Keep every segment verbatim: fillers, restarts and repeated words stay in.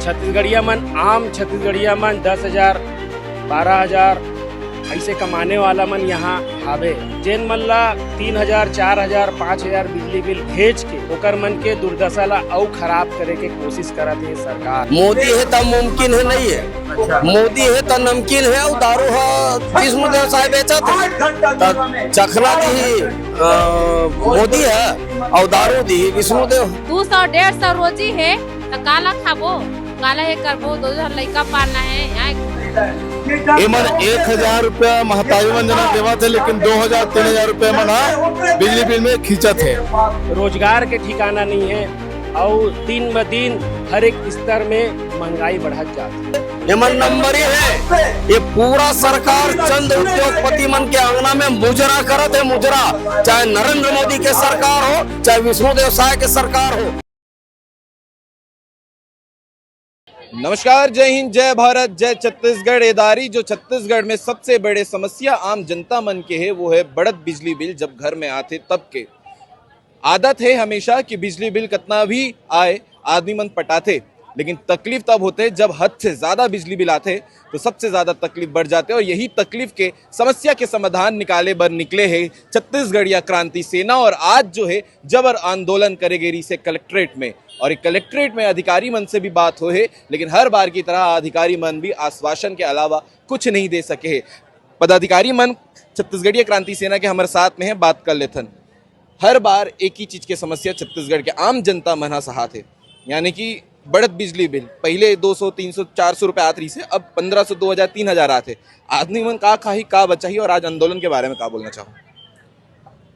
छत्तीसगढ़िया मन, आम छत्तीसगढ़िया मन दस हजार, बारह हजार ऐसे कमाने वाला मन यहाँ हावे, जेन मन ला तीन हजार, चार हजार, पाँच हजार बिजली बिल भेज के ओकर मन के दुर्दशा ला अउ खराब करे के कोशिश करत हे सरकार। मोदी हे त मुमकिन हे, नहीं हे। मोदी हे त नमकीन हे, अउ दारू ह विष्णुदेव साय बेचत हे। त चखना दिही, अ, मोदी हे, अउ दारू दिही विष्णुदेव। दू सौ डेढ़ सौ रोजी हे, त काला खाबो, काला हे करबो, दो झन लइका पालना हे, यहाँ एमन एक हजार रुपया महतारी वंदना देवत हे, लेकिन दो हजार, तीन हजार रुपया मन ह बिजली बिल में खींचत हे। रोजगार के ठिकाना नहीं है और दिन ब दिन हर एक स्तर में महंगाई बढ़त जात है। एमन नंबर ही है, ये पूरा सरकार चंद उद्योगपति मन के अंगना में मुजरा करत है, मुजरा। चाहे नरेंद्र मोदी के सरकार हो, चाहे विष्णुदेव साय के सरकार हो। नमस्कार, जय हिंद, जय भारत, जय छत्तीसगढ़। एदारी जो छत्तीसगढ़ में सबसे बड़े समस्या आम जनता मन के है, वो है बढ़त बिजली बिल। जब घर में आथे तब के आदत है हमेशा कि बिजली बिल कितना भी आए, आदमी मन पटाथे, लेकिन तकलीफ तब होते जब हद से ज्यादा बिजली बिल आथे, तो सबसे ज्यादा तकलीफ बढ़ जाते। और यही तकलीफ के, समस्या के समाधान निकाले बर निकले है छत्तीसगढ़िया क्रांति सेना। और आज जो है जबर आंदोलन करे गे रिहिसे कलेक्ट्रेट में, और ये कलेक्ट्रेट में अधिकारी मन से भी बात हो है, लेकिन हर बार की तरह अधिकारी मन भी आश्वासन के अलावा कुछ नहीं दे सके है। पदाधिकारी मन छत्तीसगढ़िया क्रांति सेना के हमारे साथ में है, बात कर लेथन। हर बार एक ही चीज के समस्या छत्तीसगढ़ के आम जनता मन ह सहात हे, यानी कि बढ़त बिजली बिल। पहले दो सौ, तीन सौ, चार सौ रुपए आत रहिसे, अब पन्द्रह सौ, दो हजार, तीन हजार आत हे। आदमी मन का खाही, का बचाही, और आज आंदोलन के बारे में का बोलना चाहो?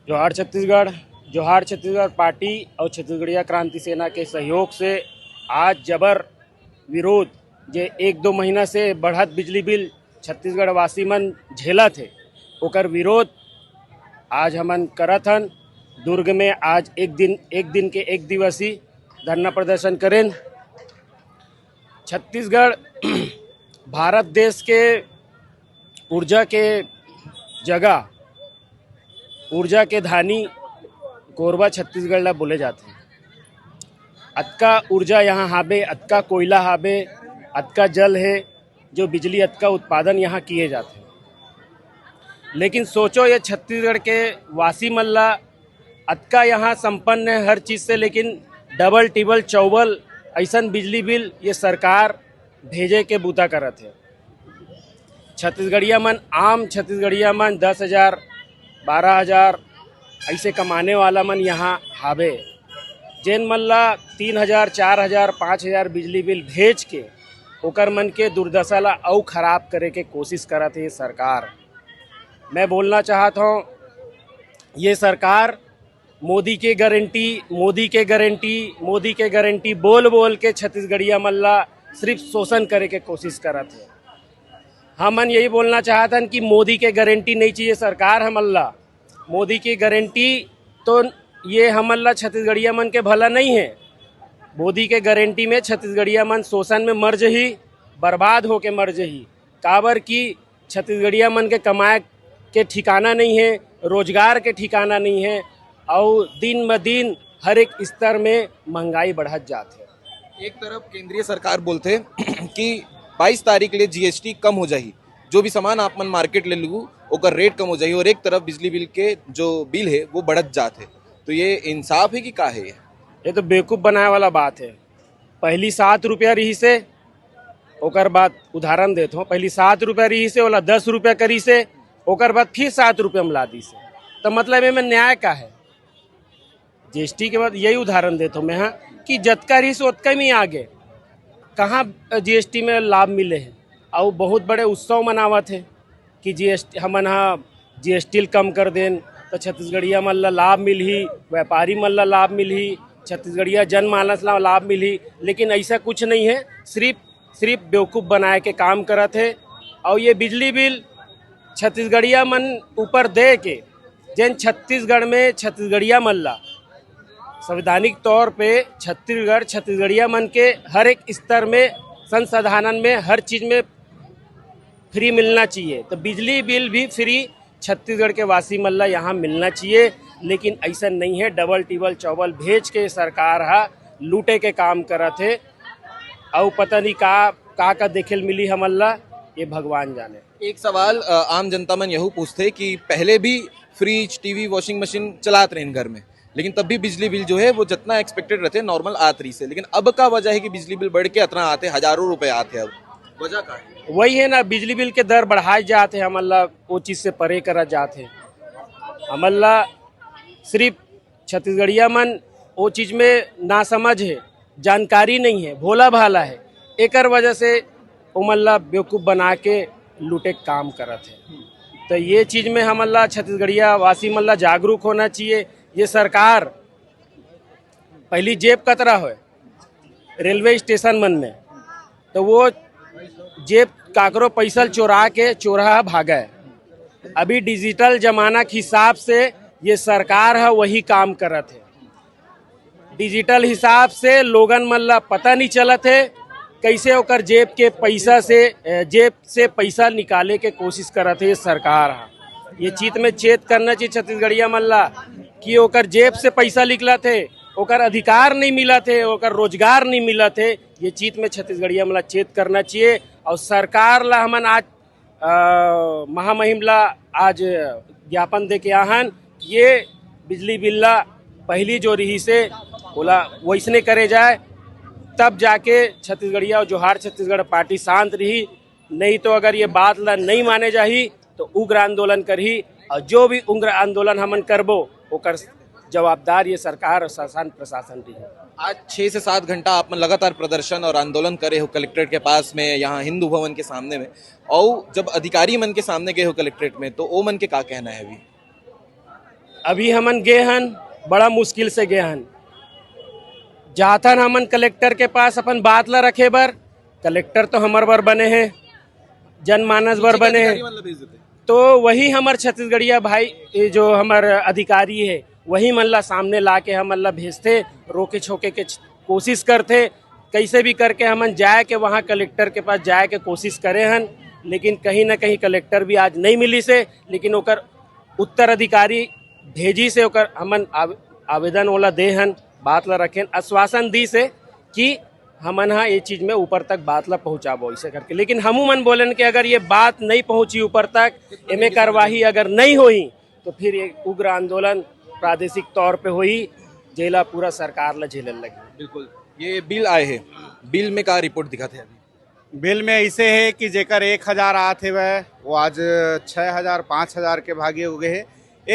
जोहार छत्तीसगढ़, जोहार छत्तीसगढ़ पार्टी और छत्तीसगढ़िया क्रांति सेना के सहयोग से आज जबर विरोध, जे एक दो महीना से बढ़त बिजली बिल छत्तीसगढ़ वासी मन झेलत हे, ओकर विरोध आज हमन करत हन। दुर्ग में आज एक दिन, एक दिन के एक दिवसीय धरना प्रदर्शन करेन। छत्तीसगढ़ भारत देश के ऊर्जा के जगह, ऊर्जा के धानी कोरबा छत्तीसगढ़ ला बोले जाथे। अतका ऊर्जा यहाँ हाबे, अतका कोयला हाबे, अतका जल हे, जो बिजली अतका उत्पादन यहाँ किए जाथे। लेकिन सोचो, ये छत्तीसगढ़ के वासी मन ला अतका यहाँ संपन्न है हर चीज से, लेकिन डबल टिबल चौबल ऐसन बिजली बिल ये सरकार भेजे के बूता करत हे। छत्तीसगढ़िया मन, आम छत्तीसगढ़िया मन दस हजार, बारह हजार ऐसे कमाने वाला मन यहाँ हावे, जेन मन ला तीन हजार, चार हजार, पाँच हजार बिजली बिल भेज के ओकर मन के दुर्दशा ला अउ खराब करे के कोशिश करत हे सरकार। मैं बोलना चाहत हूँ, ये सरकार मोदी के गारंटी, मोदी के गारंटी, मोदी के गारंटी बोल बोल के छत्तीसगढ़िया मन ला सिर्फ शोषण करे के कोशिश करत हे। हमन यही बोलना चाहत हन कि मोदी के गारंटी नहीं चाहिए सरकार हमन ला। मोदी की गारंटी तो ये हमन ला छत्तीसगढ़िया मन के भला नहीं है। मोदी के गारंटी में छत्तीसगढ़िया मन शोषण में मर जही, बर्बाद होके मर जही। काबर कि छत्तीसगढ़िया मन के कमाए के ठिकाना नहीं है, रोजगार के ठिकाना नहीं है, और दिन ब दिन हर एक स्तर में महंगाई बढ़त जात है। एक तरफ केंद्रीय सरकार बोलथे कि बाईस तारीख ले जीएसटी कम हो जाही, जो भी सामान आप मन मार्केट ले लू ओकर रेट कम हो जाही, और एक तरफ बिजली बिल के जो बिल है वो बढ़त जात है, तो ये इंसाफ है कि का है ये? ये तो बेवकूफ़ बनाए वाला बात है। पहली सात रुपया रहिसे, ओकर बाद उदाहरण देत हूँ, पहली सात रुपया रहिसे, ओला दस रुपया करिसे, ओकर बाद फिर सात रुपया में ला दिसे, तो मतलब एमे न्याय का है? जीएसटी के बाद यही उदाहरण देत हूँ मैं, हाँ, कि जतका रहिस ओतका में आगे कहाँ जीएसटी में लाभ मिले है? और बहुत बड़े उत्सव मनावत है कि जीएसटी, हमन हा जीएसटी ल कम कर देन, तो छत्तीसगढ़िया मन ला लाभ मिलही, व्यापारी मन ला लाभ मिलही, छत्तीसगढ़िया जनमानस ला लाभ मिलही, लेकिन ऐसा कुछ नहीं है। सिर्फ, सिर्फ बेवकूफ़ बनाए के काम करत है। और ये बिजली बिल छत्तीसगढ़िया मन ऊपर दे के, जेन छत्तीसगढ़ में छत्तीसगढ़िया मन ला संवैधानिक तौर पे छत्तीसगढ़, छत्तीसगढ़िया मन के हर एक स्तर में, संसाधनन में, हर चीज में फ्री मिलना चाहिए, तो बिजली बिल भी फ्री छत्तीसगढ़ के वासी मन ला यहाँ मिलना चाहिए। लेकिन ऐसा नहीं है, डबल टिबल चौबल भेज के सरकार हा लूटे के काम करत है। अउ पता नहीं का का का देखे ल मिली हमन ला, ये भगवान जाने। एक सवाल, अ, आम जनता मन यहू पूछथे कि पहले भी फ्रिज, टीवी, वॉशिंग मशीन चलात रहिन घर में, लेकिन तब भी बिजली बिल जो है वो जतना एक्सपेक्टेड रहते, नॉर्मल आत रहिस हे, लेकिन अब का वजह है कि बिजली बिल बढ़ के अतना आते, हजारों रुपए आते? अब वजह का है? वही है ना, बिजली बिल के दर बढ़ाए जात हे, हमन ला वो चीज से परे करा जात हे। हमन ला सिर्फ छत्तीसगढ़िया मन वो चीज में नासमझ है, जानकारी नहीं है, भोला भाला है, एकर वजह से ओमन ला बेवकूफ बना के लूटे के काम करत है। तो ये चीज में हमन ला, छत्तीसगढ़िया वासी मन ला जागरूक होना चाहिए। ये सरकार पहली जेब कतरा होय रेलवे स्टेशन मन में, तो वो जेब काकरो पैसा चोरा के चोरहा भागे। अभी डिजिटल जमाना के हिसाब से ये सरकार है, वही काम करत है। डिजिटल हिसाब से लोगन मन ला पता नहीं चलत है, कैसे ओकर जेब के पैसा से, अ, जेब से पैसा निकाले के कोशिश करत है ये सरकार ह। ये चीज में चेत करना चाहिए छत्तीसगढ़िया मन ला कि ओकर जेब से पैसा निकलत है, ओकर अधिकार नहीं मिलत है, ओकर रोजगार नहीं मिलत है। ये चीज में छत्तीसगढ़िया मन ला चेत करना चाहिए। और सरकार ला हमन आज अ, महामहिम ला आज ज्ञापन दे के आहन कि ये बिजली बिल ला पहली जो रही से ओला वैसने करे जाए, तब जाके छत्तीसगढ़िया और जोहार छत्तीसगढ़ पार्टी शांत रही। नहीं तो अगर ये बात ला नहीं माने जाही तो उग्र आंदोलन करही, और जो भी उग्र आंदोलन हमन करबो ओकर जवाबदार ये सरकार और शासन प्रशासन रही। आज छः से सात घंटा आप मन लगातार प्रदर्शन और आंदोलन करे हो कलेक्ट्रेट के पास में, यहाँ हिंदू भवन के सामने में, और जब अधिकारी मन के सामने गए हो कलेक्ट्रेट में, तो ओ मन के का कहना है अभी? अभी हमन गे हन, बड़ा मुश्किल से गे हन, जाथन हमन कलेक्टर के पास अपन बात ला रखे बर। कलेक्टर तो हमर बर बने हैं, जनमानस बर बने हैं। अधिकारी मन ला भेज देते। तो वही हमर छत्तीसगढ़िया भाई, ये जो हमर अधिकारी है, वही मन ला सामने ला के हमन ला भेजथे, रोके छोके के छ-, कोशिश करथे। कैसे भी करके हमन जाए के वहाँ कलेक्टर के पास जाए के कोशिश करे हन, लेकिन कहीं ना कहीं कलेक्टर भी आज नहीं मिली से, लेकिन ओकर उत्तराधिकारी भेजी से ओकर हमन आव-, आवेदन ओला दे हन, बात ला रखेन, आश्वासन दी से कि हमन हा ये चीज में ऊपर तक बात ला पहुंचाबो, ऐसे करके। लेकिन हमू मन बोलन कि अगर ये बात नहीं पहुंची ऊपर तक, एमे कार्यवाही अगर नहीं होई, तो फिर एक उग्र आंदोलन प्रादेशिक तौर पे होई, जेला पूरा सरकार ला झेलल लगी। बिल्कुल। ये बिल आए हे, बिल में का रिपोर्ट दिखत हे अभी? बिल में ऐसे हे कि जेकर एक हजार आत हेवय, वो आज छः हजार, पाँच हजार के भागी हो गए हे।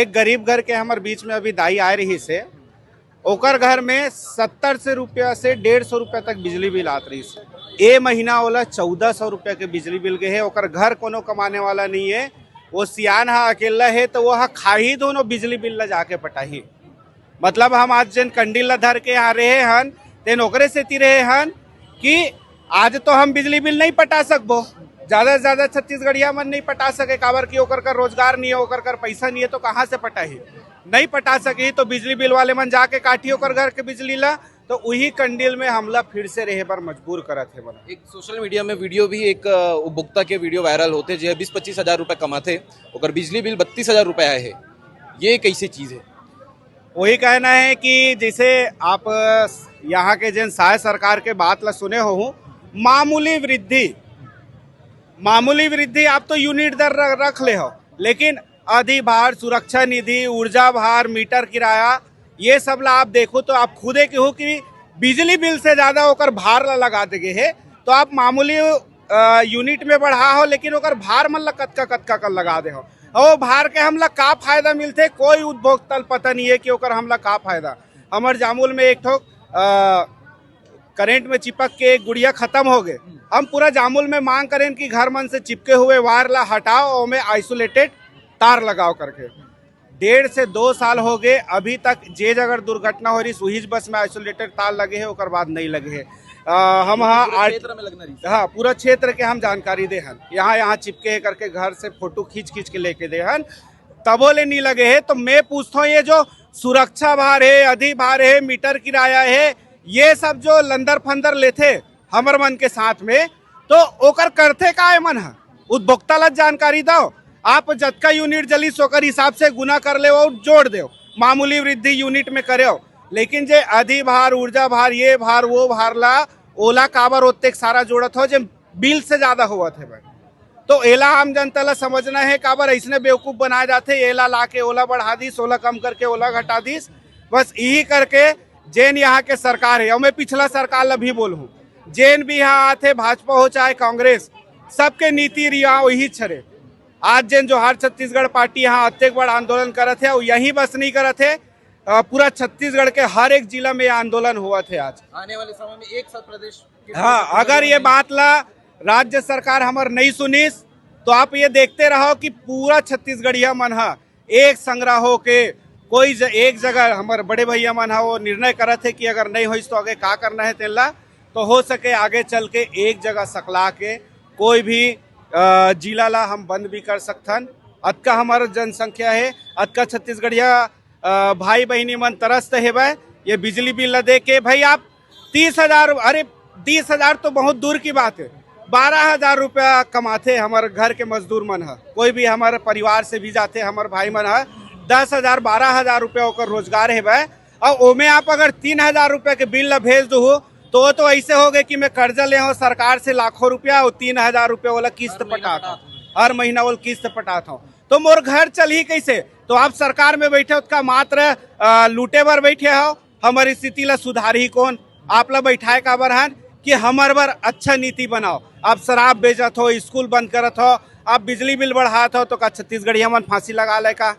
एक गरीब घर के हमर बीच में अभी दाई आए रहिस हे, ओकर घर में सत्तर से रुपया से डेढ़ सौ रुपया तक बिजली बिल आत रहिस हे। ए महीना ओला चौदह सौ रुपया के बिजली बिल गे हे। ओकर घर कोनो कमाने वाला नहीं है, वो सियान हा अकेला है, तो वो हा खाही दोनों बिजली बिल ला जाके पटाही। मतलब हम आज जेन कंडील ला धर के यहाँ रहे हन, तेन ओकरे सेती रहे हन कि आज तो हम बिजली बिल नहीं पटा सकबो, ज्यादा से ज्यादा छत्तीसगढ़िया मन नहीं पटा सके, काबर कि ओकर कर रोजगार नहीं है, ओकर कर पैसा नहीं है, तो कहाँ से पटाही? नहीं पटा सकी तो बिजली बिल वाले मन जाके काटी ओकर घर के बिजली ला, तो उही कंडील में हमला फिर से रहे बर मजबूर करत हे बना। एक सोशल मीडिया में वीडियो भी, एक, अ, उपभोक्ता के वीडियो वायरल होते, जे बीस पच्चीस हजार रुपए कमाते, ओकर बिजली बिल बत्तीस हजार रुपए आए हे, ये कैसे चीज है? वही कहना है कि जैसे आप, अ, यहाँ के जेन साय सरकार के बात ला सुने हो, मामूली वृद्धि, मामूली वृद्धि आप तो यूनिट दर र-, रख ले हो, लेकिन अधिभार, सुरक्षा निधि, ऊर्जा भार, मीटर किराया, ये सब ला आप देखो तो आप खुदे के हो कि बिजली बिल से ज्यादा ओकर भार ला लगा दे गे हे। तो आप मामूली, अ, यूनिट में बढ़ा हो, लेकिन ओकर भार मन ला कतका कतका कर लगा दे हो। ओ भार के हमला का फायदा मिलथे, कोई उपभोक्ता ल पता नहीं है कि ओकर हमला का फायदा। हमर जामुल में एक ठो, अ, करंट में चिपक के एक गुड़िया खत्म हो गए। हम पूरा जामुल में मांग करें कि घर मन से चिपके हुए वायर ला हटाओ, ओमे आइसोलेटेड तार लगाओ करके। डेढ़ से दो साल हो गए, अभी तक जे जगह दुर्घटना हो रही, उही बस में आइसोलेटेड तार लगे है, ओकर बाद नहीं लगे है। अ, हम हाँ पूरा आज क्षेत्र में लगना रही। हाँ, पूरा क्षेत्र के हम जानकारी दे हन, यहाँ यहाँ चिपके है करके घर से फोटो खींच खींच के लेके दे हन, तबो ले नहीं लगे है। तो मैं पूछता हूँ, ये जो सुरक्षा भार है, अधिभार है, मीटर किराया है, ये सब जो लंदर फंदर लेथे हमर मन के साथ में, तो ओकर करथे का एमन ह? उपभोक्ता ला जानकारी दो। आप जतका यूनिट जलिस ओकर हिसाब से गुना कर ले और जोड़ दो, मामूली वृद्धि यूनिट में करे। लेकिन जे अधिभार, ऊर्जा भार, ये भार, वो भार ला ओला काबर ओतेक सारा जोड़त हो, जे बिल से ज्यादा होवत हे भाई। तो एला आम जनता ला समझना हे, काबर अइसने बेवकूफ बनाए जाथे, एला लाके ओला बढ़ा दिस, ओला कम करके ओला घटा दिस। बस यही करके जेन यहाँ के सरकार हे, अउ मैं पिछला सरकार ला भी बोलहूँ, जेन भी यहाँ आथे, भाजपा हो चाहे कांग्रेस, सबके नीति रिया वही छरे। आज जेन जोहार छत्तीसगढ़ पार्टी यहाँ अतेक बड़ आंदोलन करत हे, अउ यही बस नहीं करत हे, अ, पूरा छत्तीसगढ़ के हर एक जिला में ये आंदोलन होवत हे आज। आने वाले समय में एक साथ प्रदेश के हाँ, पूरे अगर ये प्रदेश में बात ला राज्य सरकार हमर नहीं सुनिस, तो आप ये देखते रहो कि पूरा छत्तीसगढ़िया मन ह एक संग्रह होके कोई ज-, एक जगह हमर बड़े भैया मन ह वो निर्णय करत हे कि अगर नहीं होइस तो आगे का करना हे तेन ला, तो हो सके आगे चल के एक जगह सकला के कोई भी, अ, जिला ला हम बंद भी कर सकथन। अतका हमर जनसंख्या हे, अतका छत्तीसगढ़िया, अ, भाई बहिनी मन तरसत हेवय ये बिजली बिल ला दे के। भाई आप तीस हजार, अरे तीस हजार तो बहुत दूर की बात है, बारह हजार रुपया कमाथे हमर घर के मजदूर मन ह, कोई भी हमर परिवार से भी जाथे हमर भाई मन ह, दस हजार बारह हजार रुपया ओकर रोजगार हेवय। अउ ओमे आप अगर तीन हजार रुपया के बिल ला भेज दो, तो वो तो ऐसे हो गए कि मैं कर्जा ले हूँ सरकार से लाखों रुपया, और तीन हजार रुपया वाला किस्त हर महीना पटात पटात हूँ, हर महीना वाला किस्त पटात हूँ, तो मोर घर चलही कैसे? तो आप सरकार में बैठे हो, उसका मात्र, अ, लूटे बर बैठे हो, हमर स्थिति ला सुधारही कौन? आप ला बैठाए काबर हन कि हमर बर अच्छा नीति बनाओ। आप शराब बेचत हो, स्कूल बंद करत हो, आप बिजली बिल बढ़ात हो, तो का छत्तीसगढ़िया मन फांसी लगा ले का?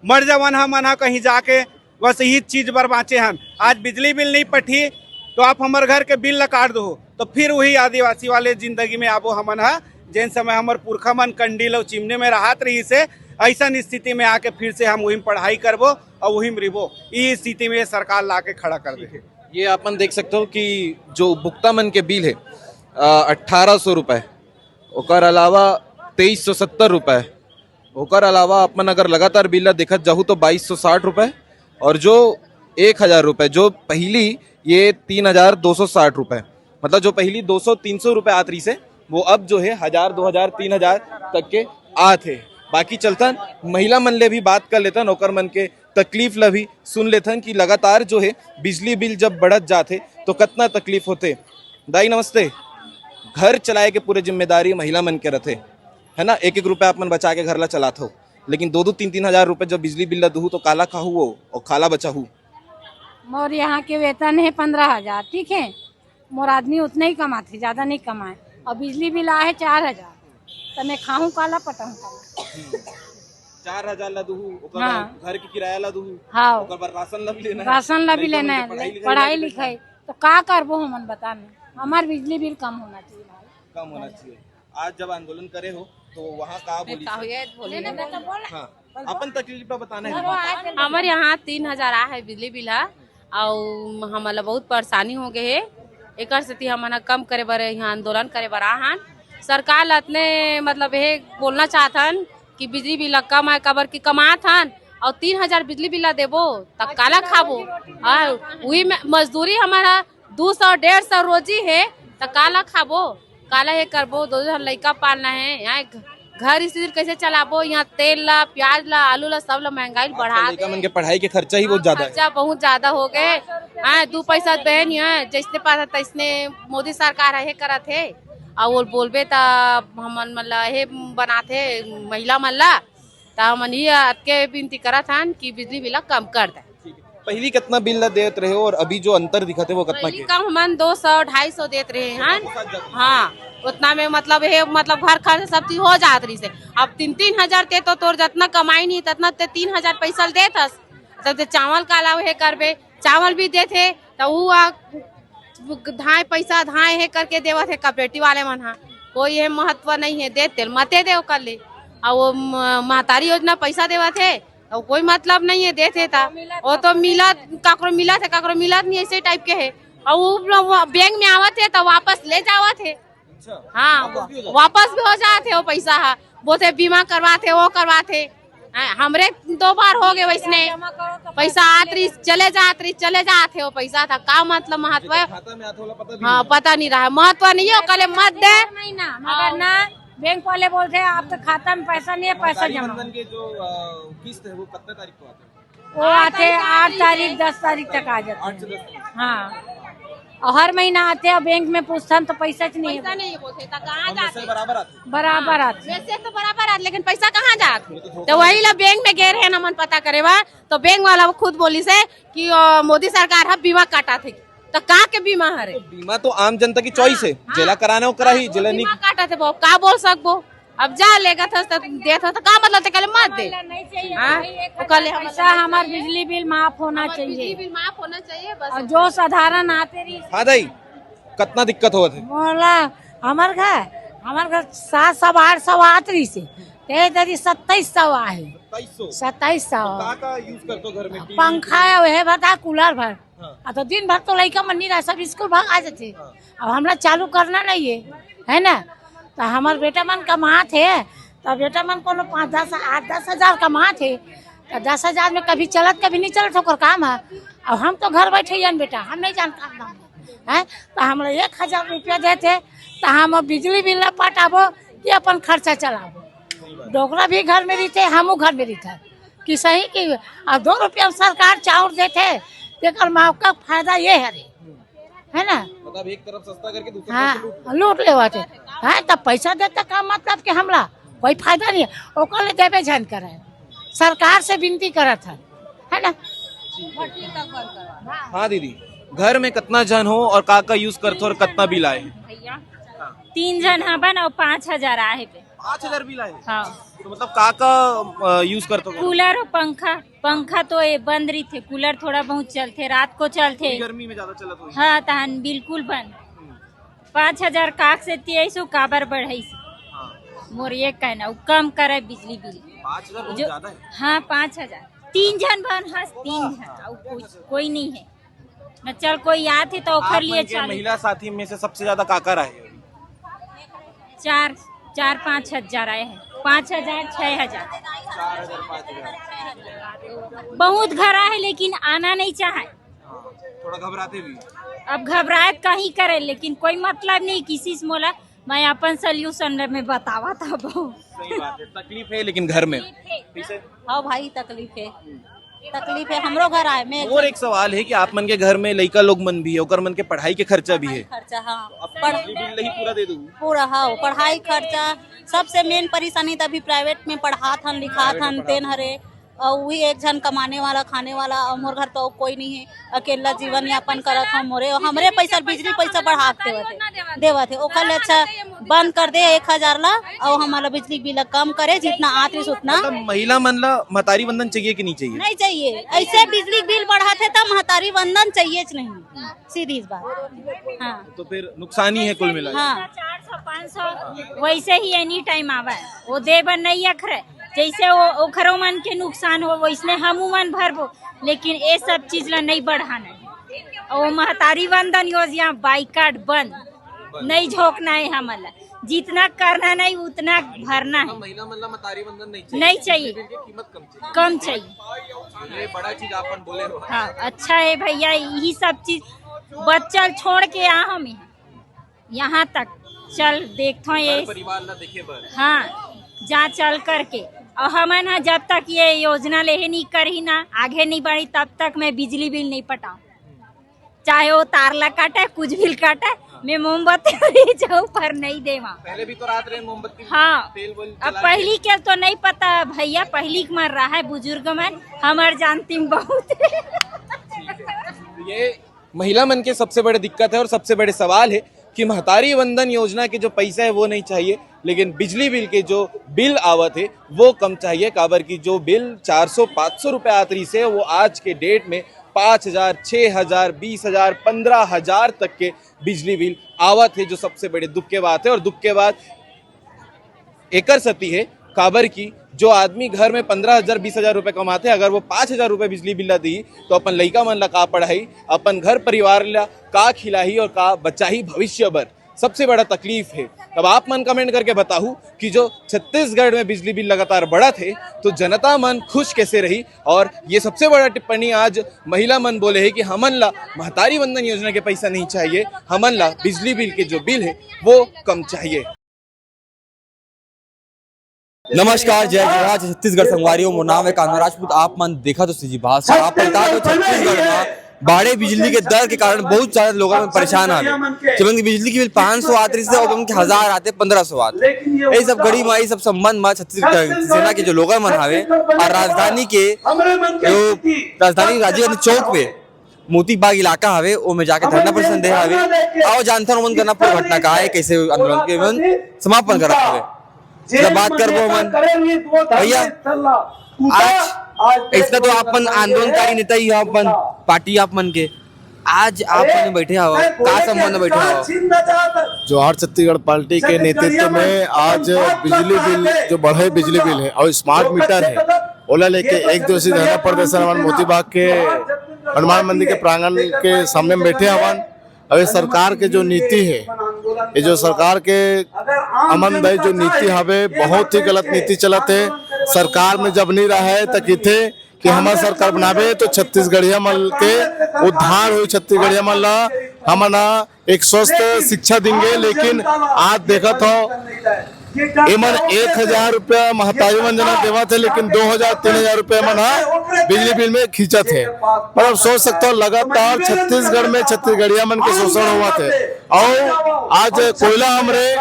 मर जावन हमन ह कहीं जाके, बस यही चीज बर बांचे हन। आज बिजली बिल नहीं पटही तो आप हमर घर के बिल ला काट दो, तो फिर वही आदिवासी वाले जिंदगी में आबो हमन ह। जेन समय हमर पुरखा मन कंडील अउ चिमनी में रहत रहिस हे, ऐसन स्थिति में आके फिर से हम वही में पढ़ाई करबो और वही में रिबो। ई स्थिति में ये सरकार ला के खड़ा कर दे। ये अपन देख सकते हो कि जो उपभोक्ता मन के बिल है, अठारह सौ रुपए, ओकर अलावा तेईस सौ सत्तर रुपए, ओकर अलावा अपन अगर लगातार बिल ला देखत जाहू तो बाईस सौ साठ रुपए, और जो एक हजार रुपए, जो पहली ये तीन हजार दो सौ साठ रुपए, मतलब जो पहली दो सौ तीन सौ रुपए आत रही से, वो अब जो है हजार, दो हजार, तीन हजार तक के आत है। बाकी चलतन महिला मन ले भी बात कर लेतन, ओकर मन के तकलीफ ला भी सुन लेथन कि लगातार जो है बिजली बिल जब बढ़त जाथे तो कितना तकलीफ होथे। दाई नमस्ते। घर चलाए के पूरे जिम्मेदारी महिला मन के रथे, है ना? एक एक रुपया अपन बचा के घर ला चलात हो, लेकिन दो दो तीन तीन हजार रुपए जब बिजली बिल ला दुहू तो काला खाहू वो और काला बचाहू? मोर यहाँ के वेतन है पंद्रह हजार, ठीक है, मोर आदमी उतना ही कमाथे, ज्यादा नहीं कमाए, और बिजली बिल आहे चार हजार, तो मैं खाहूँ काला, पटाहूँ काला? चार हजार ला दुहू, ओकर हाँ। बाद घर के किराया ला दुहू, हाँ। ओकर बाद राशन ला भी लेना है। राशन ला भी लइका मन लेना के है, पढ़ाई लिखाई ला पढ़ाई भी देखना है। लिखाई। तो का करबो हमन, बता ना, हमार बिजली बिल कम होना चाहिए भाई। कम होना चाहिए। आज जब आंदोलन करे हो तो वहाँ का बोली? हाँ, अपन तकलीफ ला बताना है। हमारे यहाँ तीन हजार आ है बिजली बिल हा, अउ हमन ला बहुत परेशानी हो गए है। एकर सेती हमन ह कम करे बर यहाँ आंदोलन करे बर आ हन। सरकार ला अतने मतलब हे बोलना चाहत हन कि बिजली बिल ला कम आए, काबर कि कमात हन, अउ तीन हजार बिजली बिल ला देबो त काला खाबो? हाँ, उही में मजदूरी हमर ह दू सौ डेढ़ सौ रोजी हे, त काला खाबो? काला हे करबो? दो झन लइका पालना हे, यहाँ घ-, घर स्थिति कैसे चलाबो? यहाँ तेल ला, प्याज ला, आलू ला, सब ला महंगाई आजकल बढ़ा लइका दे। मन के पढ़ाई के खर्चा ही बहुत ज्यादा है। खर्चा बहुत ज्यादा हो गए। हाँ, दू पैसा देन है, जैसने पास तैसने मोदी सरकार हे करत हे। अउ वो बोलबे त हमन मन ला हे बनाथे महिला मन ला, त हमन ये अतके विनती करत हन कि बिजली बिल ला कम कर दे। ठीक है। पहली कितना बिल ला देत रहे हो और अभी जो अंतर दिखत है वो कितना पहली के? कम हमन दो सौ, ढाई सौ देत रहे हन। हाँ, उतना में मतलब हे, मतलब घर खर्च सब चीज हो जात रही से। अब तीन तीन हजार ते तो तोर जितना कमाई नहीं, ततना ते तीन हजार पैसा ल देत हस। तब ते चावल का अलावा हे करबे, चावल भी देथे, त उ आ धाय पैसा धाय हे करके देवत हे कॉपरेटिव वाले मन हा। कोई हे महत्व नहीं है, दे तेल मते दे ओकर ले। आ वो म-, महतारी योजना पैसा देवत हे, तो कोई मतलब नहीं है, देथे ता। वो तो मिलत, काकरो मिलत है, काकरो मिलत नहीं, ऐसे टाइप के है। और वो, वो बैंक में आवत है तो वापस ले जावत है। अच्छा, हाँ, वापस भी हो जाता? वापस भी हो जात है वो पैसा हा। बोलते बीमा करवाते, वो करवाते। हाँ, हमरे दो बार हो गए वैसने। पैसा आत रही, चले जात रही, चले जात है वो पैसा था। का मतलब महत्व है? खाता में आत होला पता भी हाँ, नहीं। पता नहीं रहा, महत्व नहीं है, कल मत दे। महीना, मगर हाँ। ना, बैंक वाले बोलते हैं, आपके खाता में पैसा नहीं है, पैसा महतारी जमा। वंदन के जो, अ, किस्त है, वो कितने तारीख को आता है? वो आते हैं आठ तारीख, दस तारीख तक आ जाते हैं। आठ से दस तारीख। हाँ। अउ हर महीना आथे अउ बैंक में पूछथन तो पैसा च नहीं हे। पैसा नहीं बोलथे, त कहाँ जाथे? बराबर आथे। बराबर आथे। वैसे तो बराबर आथे, लेकिन पैसा कहाँ जाथे? तो वही ला बैंक में गे रहे हमन पता करे बर, तो बैंक वाला वो खुद बोलिस हे कि, अ, मोदी सरकार ह बीमा काटाथे। तो का के बीमा हरे? तो बीमा तो आम जनता की चॉइस हे, हाँ, जेला कराना वो कराही, हाँ, जेला नहीं बीमा काटाथे वो, का बोल सकबो? अब जा लेगत हस त देत हस त का मतलब ते कहले मत दे। हाँ? वो कहले हम पैसा, हमार बिजली बिल माफ होना चाहिए। बिजली बिल माफ होना चाहिए बस। और जो साधारण आते रही। हाँ दाई, कतना दिक्कत होवत हे? मोला, हमार घर, हमार घर सात सौ आठ सौ आत रही से, ते दरी सत्ताईस सौ आहे। सत्ताईस सौ। सत्ताईस सौ। तो का का यूज़ करथो घर में? टीवी? पंखा हे, वह बता, कूलर भर। हाँ। आ तो दिन भर तो लइका मन नहीं रहा, सब स्कूल भाग आ जाथे। हाँ। अब हमरा चालू करना नहीं है, है ना? तो हमार बेटा मन कमात हे, तो बेटा मन कोनो पाँच दस, आठ दस हजार कमात हे, तो दस हजार में कभी चलत, कभी नहीं चलत, ओकर काम है। अब हम तो घर बैठे ही हन बेटा, हम नहीं जान काम धाम है। तो हमरा एक हजार रुपया देथे, तो हम बिजली बिल ला पटाबो कि अपन खर्चा चलाबो? डोकरा भी घर में रहिथे, हमू घर में रहिथे। कि सही कि अब दो रुपया में सरकार चाउर देथे, तेकर माँ का फायदा ये हरे, है ना? मतलब एक तरफ सस्ता करके दूसरी हाँ, तरफ से लूट। लूट लेवत हे। हाँ, तब पैसा देते का मतलब कि हमला कोई फायदा नहीं है, ओकर ले देबे झन करे। सरकार से विनती करत है, है ना? हाँ दीदी, घर में कतना जन हो और का का यूज़ करथो और कतना बिल आए? भैया, तीन जन हवन और पाँच हजार आए हे। पाँच हजार बिल आए? हाँ। तो मतलब का का यूज़ करथो? कूलर और पंखा। पंखा तो ये बंद रहिथे, कूलर थोड़ा बहुत चलथे, रात को चलथे। गर्मी में ज्यादा चलत होही। हाँ, तहन बिल्कुल बंद। पाँच हजार काक से तेईस सौ काबर बढ़ाइस? हाँ। मोर ये कहना, वो कम करे बिजली बिल। पाँच हजार बहुत जो ज्यादा है। हाँ, पाँच हजार। तीन जन बन हस, तीन जन, और कुछ कोई नहीं है। न चल कोई आत हे तो ओखर आप लिए मन के चालू। महिला साथी में से सबसे ज्यादा काकर आए? चार, चार पाँच हजार आए हैं, पाँच हजार, छह हजार। बहुत घर आए हैं लेकिन आना नहीं चाहे। थोड़ा घबराते भी। अब घबराए कहीं करे, लेकिन कोई मतलब नहीं किसी से मोला, मैं अपन सॉल्यूशन में बतावा था बहुत। सही बात है, तकलीफ है लेकिन घर में। हाँ भाई, तकलीफ है, तकलीफ है, हमरो घर आए। मैं और एक सवाल है कि आप मन के घर में लइका लोग मन भी है, ओकर मन के पढ़ाई के खर्चा भी है। खर्चा, हाँ। अब पढ़- बिजली बिल नहीं पूरा दे दूँ। पूरा, हाँ, पढ़ाई खर्चा सबसे मेन परेशानी। त अभी प्राइवेट में पढ़ात हन, लिखात हन, तेन हरे, और वही एक झन कमाने वाला, खाने वाला, और मोर घर तो कोई नहीं है, अकेला जीवन यापन करत हूँ। मोरे, हमरे पैसा, बिजली पैसा बढ़ा के देवत है, देवत है, ओकर ले अच्छा बंद कर दे एक हजार ला, और हमारा बिजली बिल कम करे, जितना आत रहिस उतना। मतलब महिला मन ला महतारी वंदन चाहिए कि नहीं चाहिए? नहीं चाहिए। ऐसे बिजली बिल बढ़ाथे त महतारी वंदन चाहिए च नहीं, सीधी सी बात। हाँ। तो फिर नुकसान ही है कुल मिला के। हाँ। चार सौ, पाँच सौ वैसे ही एनी टाइम आवे, वो दे बर नहीं अखरे। जैसे वो ओखरो मन के नुकसान हो, वैसने हमू मन भरबो, लेकिन ये सब चीज ला नहीं बढ़ाना है। और वो महतारी वंदन योजना बाइकाट बंद, नहीं झोंकना है हमन ला। जितना करना नहीं, उतना भरना है। महिला मन ला महतारी वंदन नहीं चाहिए। नहीं चाहिए। बिजली बिल की कीमत कम चाहिए। कम चाहिए। ये बड़ा चीज आप मन बोले हो। हाँ, अच्छा है भैया, यही सब चीज बच्चल छोड़ के आ हम यहाँ, यहाँ तक चल देखथो ये। परिवार ला देखे बर। हाँ, जा चल करके। और हमन ह जब तक ये योजना लेहे नहीं करही ना, आगे नहीं बढ़ी, तब तक मैं बिजली बिल नहीं पटाऊँ। चाहे वो तार ला काटे, कुछ भी काटे, मैं मोमबत्ती भी जाऊँ पर नहीं देवा। पहले भी तो रात रहे मोमबत्ती, हाँ। तेल वेल अब जला के। पहली के तो नहीं पता भैया, पहली के मन रहा है बुजुर्ग मन, हमार जानती में बहुत है। ये महिला मन के सबसे बड़े दिक्कत है और सबसे बड़े सवाल है कि महतारी वंदन योजना के जो पैसा है वो नहीं चाहिए, लेकिन बिजली बिल के जो बिल आवत है वो कम चाहिए। काबर की जो बिल चार सौ पाँच सौ रुपए आत रहिस है, वो आज के डेट में पाँच हजार, छः हजार, बीस हजार, पन्द्रह हजार तक के बिजली बिल आवत है, जो सबसे बड़े दुख के बात है। और दुख के बात एकर सेती हे, काबर कि जो आदमी घर में पन्द्रह हजार, बीस हजार रुपए कमाथे, अगर वो पाँच हजार रुपए बिजली बिल ला दी, तो अपन लइका मन ला का पढ़ाई, अपन घर परिवार ला का खिलाही और का बचाही भविष्य बर, सबसे बड़ा तकलीफ हे। तब आप मन कमेंट करके बताहू कि जो छत्तीसगढ़ में बिजली बिल लगातार बढ़त हे, तो जनता मन खुश कैसे रही। और ये सबसे बड़ा टिप्पणी आज महिला मन बोले हे कि हमन ला महतारी वंदन योजना के पैसा नहीं चाहिए, हमन ला बिजली बिल के जो बिल हे, वो कम चाहिए। नमस्कार, जय जोहार, छत्तीसगढ़ संगवारी हो, मोर नाम है कान्हा राजपूत। आप मन देखत हो सीजी भाषा। आप बता दो, छत्तीसगढ़ में बढ़े बिजली के दर के कारण बहुत सारे लोगन मन परेशान हावे। जेमन के बिजली के बिल पाँच सौ आत रहिस हे, ओमन के हजार आत हे, पंद्रह सौ आत हे। ये सब घड़ी म, ये सब संबंध म छत्तीसगढ़ सेना के जो लोगन मन हावे अउ राजधानी के जो राजधानी राजीव गांधी चौक पे मोती बाग इलाका हावे, ओमे जाके धरना प्रदर्शन दे हावे। आओ जानथन ओमन करना पूरा घटना का हे, कैसे आंदोलन के मन समापन करत हावे। तो बात करबो हमन। भैया, आज ऐसा तो आप मन आंदोलनकारी नेता ही हो, अपन पार्टी आप मन के, आज आप मन बैठे हो, का संबंध बैठे हो? जोहार छत्तीसगढ़ पार्टी के नेतृत्व में आज बिजली बिल, जो बढ़े बिजली बिल है और स्मार्ट मीटर है, ओला लेके एक दिवसीय धरना प्रदर्शन हमन मोती बाग के हनुमान मंदिर के प्रांगण के सामने में बैठे हवन। अउ ये सरकार के जो नीति है, ये जो सरकार के अमनदायी जो नीति हवे, बहुत ही गलत नीति चलत है। सरकार में जब नहीं रहे तो किथे कि हमर सरकार बनाबे तो छत्तीसगढ़िया मन के उद्धार होई, छत्तीसगढ़िया मन ला हमन ह एक स्वस्थ शिक्षा देंगे। लेकिन आज देखत हो, एमन एक हजार रुपया महतारी मन जना देवत है, लेकिन दो हजार, तीन हजार रुपया मन ह बिजली बिल में खींचत है। मतलब सोच सकता हो, लगातार छत्तीसगढ़ में छत्तीसगढ़िया मन के शोषण होवत है। और आज कोयला हमरे,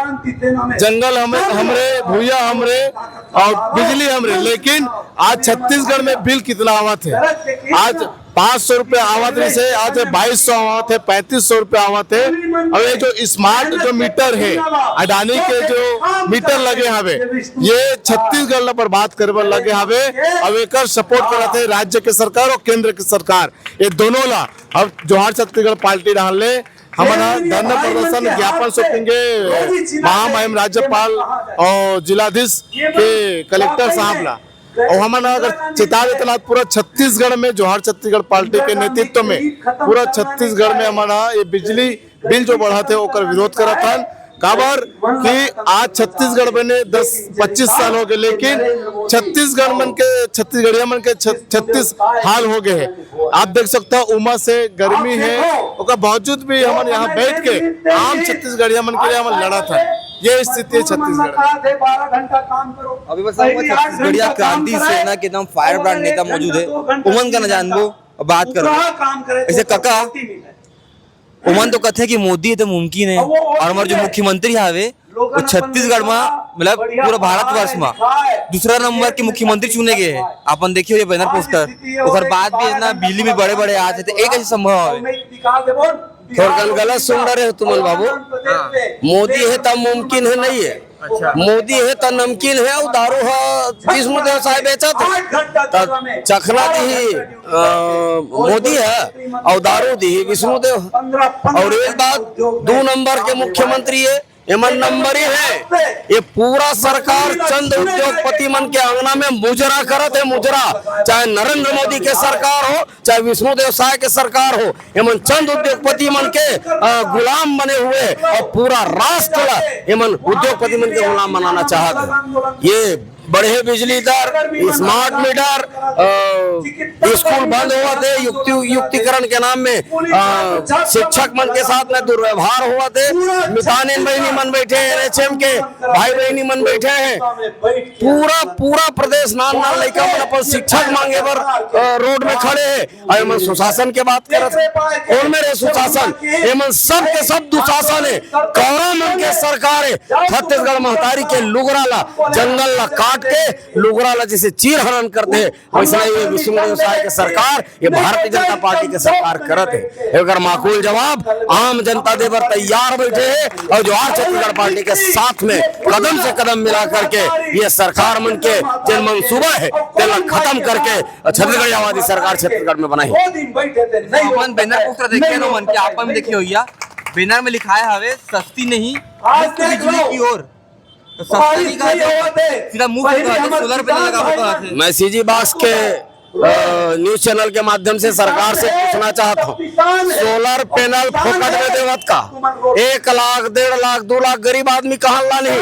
जंगल हमरे, हमरे भूया हमरे और बिजली हमरे, लेकिन आज छत्तीसगढ़ में बिल कितना आवत है? आज पाँच सौ रुपया आवत रहिस हे, आज बाईस सौ आवत है, पैंतीस सौ रुपया आवत है। और ये जो स्मार्ट जो मीटर है, अडानी के जो मीटर लगे हवे, ये छत्तीसगढ़ ला बर्बाद करे बर लगे हवे। और एकर सपोर्ट करत है राज्य के सरकार और केंद्र के सरकार, ये दोनों ला। अब जोहार छत्तीसगढ़ पार्टी डाल ले, हमन ह धरना प्रदर्शन ज्ञापन सौंपेंगे महामहिम राज्यपाल और जिलाधीश के कलेक्टर साहब ला। और हमन ह अगर चेता देत हन, पूरा छत्तीसगढ़ में जोहार छत्तीसगढ़ पार्टी के नेतृत्व में पूरा छत्तीसगढ़ में हमन ह ये बिजली बिल जो बढ़त है ओकर विरोध करत हन। काबर कि आज छत्तीसगढ़ बने दस पच्चीस साल हो गए, लेकिन छत्तीसगढ़ मन के, छत्तीसगढ़िया मन के छ-, छत्तीस हाल हो गए हैं। आप देख सकते हो, उमस है, गर्मी है, ओकर बावजूद भी हमन यहाँ बैठ के आम छत्तीसगढ़िया मन के लिए हमन लड़त है। ये स्थिति है छत्तीसगढ़ में। अभी बस हम छत्तीसगढ़िया क्रांति सेना के एकदम फायर ब्रांड नेता मौजूद है, उमन का न जानबो और बात करो। ऐसे कका, ओमन तो कथे कि मोदी हे तो मुमकिन है, और हमारे जो मुख्यमंत्री हावे, वो छत्तीसगढ़ में, मतलब, पूरा भारतवर्ष में दूसरा नंबर के मुख्यमंत्री चुने गए हैं। अपन देखियो ये बैनर पोस्टर, ओकर बाद भी इतना बिजली भी बड़े बड़े आत हे, तो एक ऐसे संभव है? थोड़कन गलत सुन रहे हो तुमन बाबू। हाँ। मोदी है तब मुमकिन है नहीं है। अच्छा। मोदी है तब नमकीन है, और दारू है विष्णुदेव साय बेचत है। तब चखना दी, अ, मोदी है और दारू दी विष्णुदेव। और एक बात, दो नंबर के मुख्यमंत्री है, एमन नंबर ही है। ये पूरा सरकार चंद उद्योगपति मन के अंगना में मुजरा करत है, मुजरा। चाहे नरेंद्र मोदी के सरकार हो, चाहे विष्णुदेव साय के सरकार हो, एमन चंद उद्योगपति मन के, अ, गुलाम बने हुए और पूरा राष्ट्र ला एमन उद्योगपति मन के गुलाम बनाना चाहत है। ये बढ़े बिजली दर, स्मार्ट मीटर, अ, स्कूल बंद होवत हे, युक्ति-, युक्तिकरण के नाम में, अ, शिक्षक मन के साथ में दुर्व्यवहार होवत हे। मितानिन बहिनी मन बैठे हैं, एनएचएम के भाई बहिनी मन बैठे हैं। पूरा, पूरा प्रदेश नान नान लइका मन अपन शिक्षक मांगे बर, अ, रोड में खड़े हैं। अउ एमन सुशासन के बात करत हे। कौन मेरे सुशासन? एमन सब के सब दुशासन है। कौरा मन के सरकार है। छत्तीसगढ़ महतारी के लुगरा ला, जंगल ला काट के लुगरा ला जैसे चीर हरण करते हैं, वैसे ही ये विष्णुदेव साय के सरकार, ये भारतीय जनता पार्टी के सरकार करत है। एकर माकूल जवाब आम जनता दे बर तैयार बैठे है और जोहार छत्तीसगढ़ पार्टी के साथ में कदम से कदम मिला करके ये सरकार मन के जेन मंसूबा है, तेला खत्म करके छत्तीसगढ़ आबादी सरकार छत्तीसगढ़ में बनाई। अपन बैनर पोस्टर देखे नो मन के, आप मन देखे होइया, बैनर में लिखाए हवे सस्ती नहीं, मुफ्त बिजली की ओर। तो सस्ता नहीं कहा थे, सीधा मुफ्त कहा थे, सोलर पैनल लगा हुआ कहा थे। मैं सीजी बास के, अ, न्यूज़ चैनल के माध्यम से सरकार से पूछना चाहत हूँ, सोलर पैनल फोकट में देवत का? एक लाख, डेढ़ लाख, दो लाख गरीब आदमी कहाँ लानी?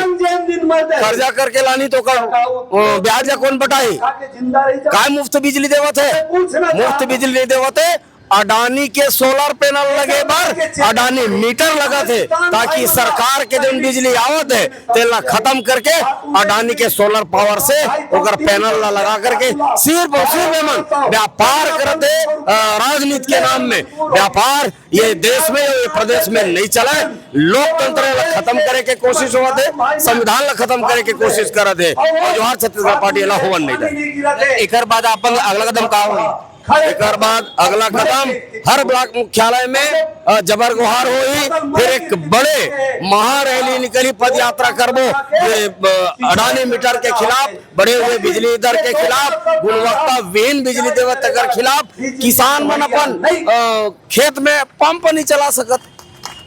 कर्जा करके लानी तो कर, अ, ब्याज ला कौन पटाई? काय मुफ्त बिजली देवत है? मुफ्त बिजली नहीं देवत है। अडानी के सोलर पैनल लगे बर अडानी मीटर लगत हे, ताकि सरकार के जोन बिजली आवत हे, तेला खत्म करके अडानी के सोलर पावर से ओकर पैनल ला लगा करके सिर्फ और सिर्फ एमन व्यापार करत हे। अ, राजनीति के नाम में व्यापार ये देश में, ये प्रदेश में नहीं चले। लोकतंत्र ला खत्म करे के कोशिश होवत हे, संविधान ला खत्म करे के कोशिश करत हे, और जोहार छत्तीसगढ़ पार्टी एला होवन नहीं दे। एकर बाद अपन अगला कदम का होही? एकर बाद अगला कदम हर ब्लॉक मुख्यालय में, अ, जबर गुहार होही, फिर एक बड़े महारैली निकली, पद यात्रा करबो, ये, अ, अडानी मीटर के खिलाफ, बढ़े हुए बिजली दर के खिलाफ, गुणवत्ता विहीन बिजली देवत तेकर खिलाफ, किसान मन अपन, अ, खेत में पंप नहीं चला सकत,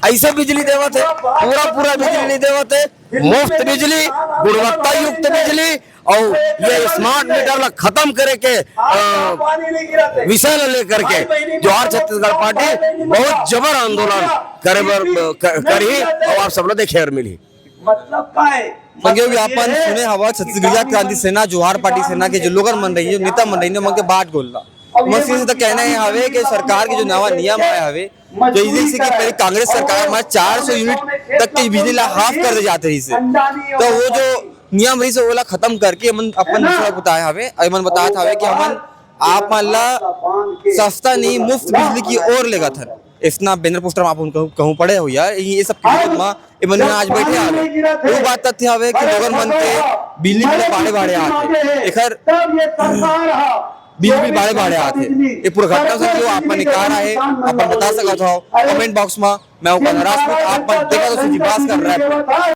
ऐसे बिजली देवत हे, पूरा पूरा बिजली नहीं देवत हे, मुफ्त बिजली, गुणवत्ता युक्त बिजली, और ये स्मार्ट मीटर ला खत्म करे के, अ, विषय ला लेकर के जोहार छत्तीसगढ़ पार्टी बहुत जबर आंदोलन करे बर, अ, क-, करही, और आप सब ला देखे बर मिलही। मतलब का है? संगी हो, अपन सुने हवा छत्तीसगढ़िया क्रांति सेना, जोहार पार्टी सेना के जो लोगन मन रही, जो नेता मन रही, मन के बात बोलना। मसीह से तो कहना है हवे कि सरकार के जो नवा नियम आए हवे, जैसे कि पहले कांग्रेस सरकार में चार सौ यूनिट तक के बिजली ला हाफ कर दे जाते रहिस हे। तो वो जो नियम रहिस हे, ओला खत्म करके हमन अपन दूसरा बताए हवे, अउ हमन बतात हवे कि हमन आप मन ला सस्ता नहीं, मुफ्त बिजली की ओर लेगत हन। इतना बैनर पोस्टर आप उन कहूं, कहूं पड़े हो यार, ये सब के विरोध में ये मन आज बैठे हवे। वो बात तथ्य हवे कि लोगन मन के बिजली बिल बाढ़े बाढ़े आथे। एकर बिजली बिल बाढ़े बाढ़े आथे। ये पूरा घटना से जो आप मन निकाल रहे, आप मन बता सकत हो कमेंट बॉक्स में। मैं ओकर राजपूत, आप मन देखत हो सुजीत भास्कर रायपुर।